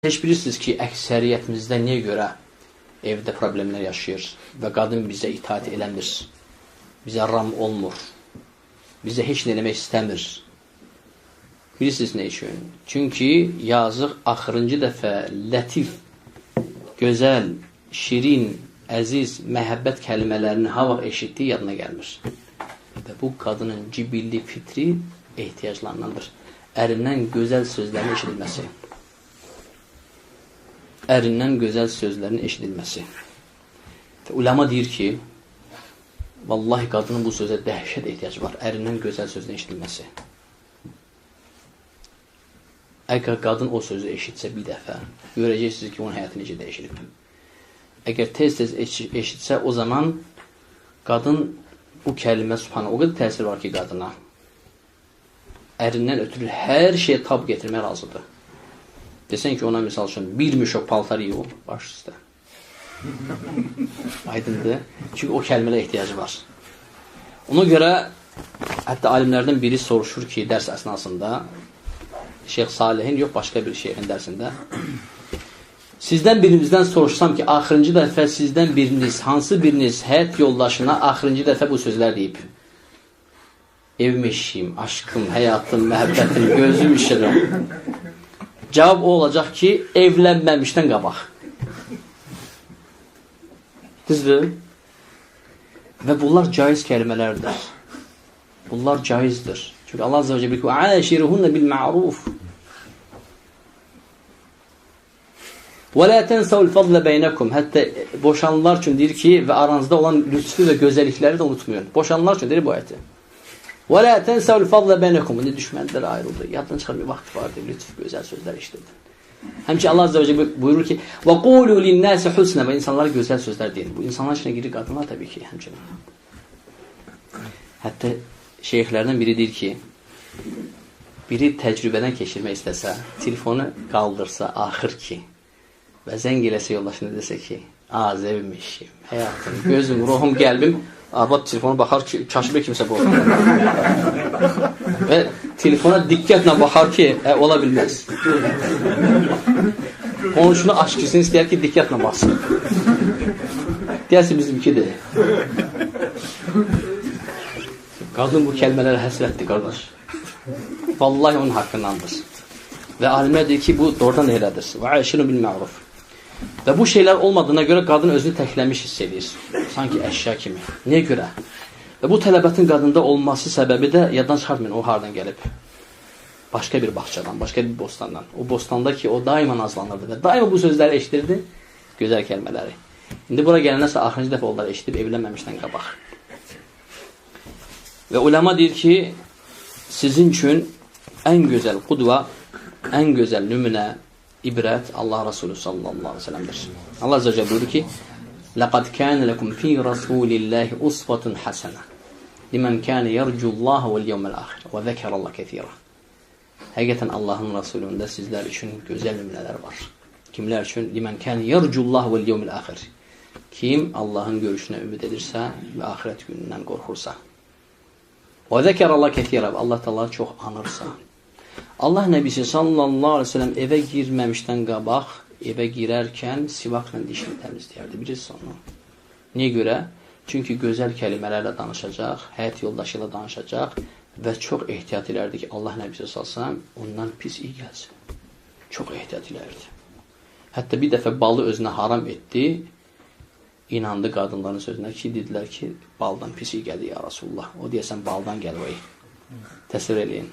Heç bilirsiniz ki, əksəriyyətimizdə niyə görə evdə problemlər yaşayır və qadın bizə itaat eləmir, bizə ram olmur, bizə heç nə eləmək istəmir. Bilirsiniz nə üçün? Çünki yazıq axırıncı dəfə lətif, gözəl, şirin, əziz, məhəbbət kəlmələrini ha vaxt eşitdiyi yadına gəlmir. Və bu qadının cibilli fitri ehtiyaclarındandır. Ərindən gözəl sözlərin eşidilməsi. Ərindən gözəl sözlərin eşidilməsi. Və uləma deyir ki, vallahi qadının bu sözə dəhşət ehtiyacı var. Ərindən gözəl sözün eşidilməsi. Əgər qadın o sözü eşitsə bir dəfə, görəcəksiniz ki, onun həyatı necə dəyişilib. Əgər tez-tez eşitsə, o zaman qadın bu kəlmə, subhanallah, o qədər təsir var ki, qadına. Ərindən ötürü hər şeyə tab getirmək razıdır. Desən ki, ona misal üçün bir müşok paltar yiyib, baş üstə. Aydındır. Çünki o kəlmələrə ehtiyacı var. Ona görə hətta alimlərdən biri soruşur ki, dərs əsnasında Şeyx Salihin, yox başqa bir şeyxin dərsində, sizdən birinizdən soruşsam ki, axırıncı dəfə sizdən biriniz, hansı biriniz həyat yoldaşına axırıncı dəfə bu sözlər deyib? Evim, eşiyim, aşkım, həyatım, məhəbbətim, gözüm, işığım. Cavab o olacaq ki, evlənməmişdən qabaq. Düzdür? Və bunlar caiz kəlmələrdir. Bunlar caizdir. Çünki Allah Azze ve Celle ki, "Aşiruhunne bil ma'ruf." Və la tensavul fadla beynekum. Hətta boşananlar üçün deyir ki, və aranızda olan lütfü və gözəllikləri də unutmayın. Boşananlar üçün deyir bu ayəti. Və la tensavul fadla beynekum. İndi düşmənlər ayrıldı. Yaddan çıxan bir vaxt vardı. Lütf, gözəl sözlər işlədin. Həmçinin Allah Azze ve Celle buyurur ki, "Və qulu lin-nasi husna." Və insanlara gözəl sözlər deyin. Bu insanlar içinə girir qadınlar təbii ki, həmçinin. Hətta şeyxlərdən biri deyir ki, biri təcrübədən keçirmək istəsə, telefonu qaldırsa axır ki və zəng eləsə yoldaşına desə ki, az evim, işim, həyatım, gözüm, ruhum, qəlbim, arvad telefona baxar ki, kaşibə kimsə bu. Və telefona diqqətlə baxar ki, ola bilməz. Qonşunu aşkısını istəyər ki, diqqətlə baxsın. Deyərsə bizimkidir. Qadın bu kəlmələrə həsrətdir, qardaş. Vallahi onun haqqındandır. Və alimlər deyir ki, bu doğrudan elədir. Və aşinu bil ma'ruf. Və bu şeylər olmadığına görə qadın özünü təkləmiş hiss edir. Sanki əşya kimi. Niyə görə? Və bu tələbətin qadında olması səbəbi də yaddan çıxartmayın, o hardan gəlib? Başqa bir bağçadan, başqa bir bostandan. O bostanda ki, o daima nazlanırdı və daima bu sözləri eşidirdi, gözəl kəlmələri. İndi bura gələnsə axırıncı dəfə onları eşidib evlənməmişdən qabaq. Və uləma deyir ki, sizin üçün ən gözəl qudva, ən gözəl nümunə, ibrət Allah Resulü sallallahu aleyhi ve sellem'dir. Allah Azze ve Celle buyurur ki, لَقَدْ كَانَ لَكُمْ فِي رَسُولِ اللّٰهِ أُسْوَةٌ حَسَنَةٌ لِمَنْ كَانَ يَرْجُ اللّٰهَ وَالْيَوْمَ الْآخِرَ وَذَكَرَ اللّٰهَ كَثِيرًا. Həqiqətən Allahın Resulündə sizlər üçün gözəl nümunələr var. Kimlər üçün? لِمَنْ كَانَ يَرْجُ اللّٰهَ وَالْيَوْمَ الْآخِرَ. Kim Allahın görüşünə ümid edirsə və axirət günündən qorxursa. وَذَكَرَ اللّٰهَ كَثِيرًا. Allah Teala çox anırsa. Allah Nəbisi sallallahu aleyhi ve sellem evə girməmişdən qabaq, evə girərkən sivakla dişini təmizləyərdi. Bilirsiniz onu. Niyə görə? Çünki gözəl kəlmələrlə danışacaq, həyat yoldaşı ilə danışacaq və çox ehtiyat elərdi ki, Allah Nəbisi sallallahu aleyhi ve sellem ondan pis iyi gəlsin. Çox ehtiyat elərdi. Hətta bir dəfə balı özünə haram etdi, inandı qadınların sözünə ki, dedilər ki, baldan pis iyi gəldi ya Rasulullah. O deyəsən baldan gəlir o iyi. Təsəvvür eləyin.